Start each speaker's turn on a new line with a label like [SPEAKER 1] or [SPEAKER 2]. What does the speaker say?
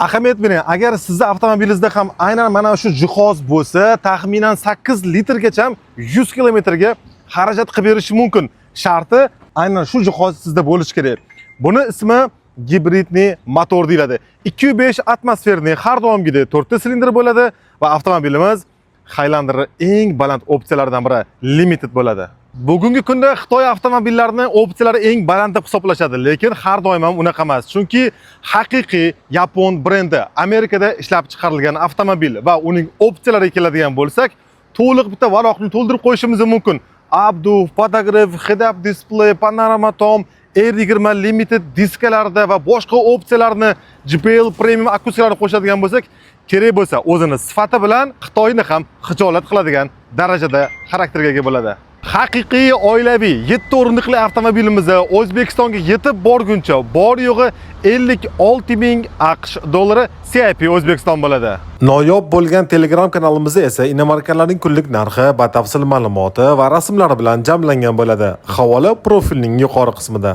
[SPEAKER 1] Ahamiyat bering, agar sizni avtomobilingizda ham aynan mana shu jihoz bo'lsa, taxminan 8 litrgacha 100 kilometrga xarajat qilib berishi mumkin. Sharti, aynan shu jihoz sizda bo'lishi kerak. Buni ismi гибридный motor deyiladi. 2.5 атмосферный, har doimgidek 4 ta silindr bo'ladi va avtomobilimiz Highlander eng baland opsiyalaridan biri Limited bo'ladi. Bugungi kunda Xitoy avtomobillarini opsiyalari eng baland deb hisoblashadi, lekin har doim ham unaqa emas. Chunki haqiqiy yapon brendi, Amerikada ishlab chiqarilgan avtomobil va uning opsiyalariga keladigan bo'lsak, to'liq bitta varaqni to'ldirib qo'yishimiz mumkin. Обдув, подогрев, head-up display, panorama tom, R20 Limited diskalarda va boshqa opsiyalarni, JBL Premium akustikalarni qo'shadigan bo'lsak, kerak bo'lsa, o'zini sifati bilan Xitoyni ham xijolat qiladigan darajada xarakterga ega bo'ladi. Haqiqiy oilaviy 7 o'rindiqli avtomobilimiz O'zbekistonga yetib borguncha bor yo'g'i 56 ming AQSh dollari CIP O'zbekiston bo'ladi.
[SPEAKER 2] Noyob bo'lgan Telegram kanalimizda esa inomarkalarning kunlik narxi, batafsil ma'lumoti va rasmlari bilan jamlangan bo'ladi. Havola profilning yuqori qismida.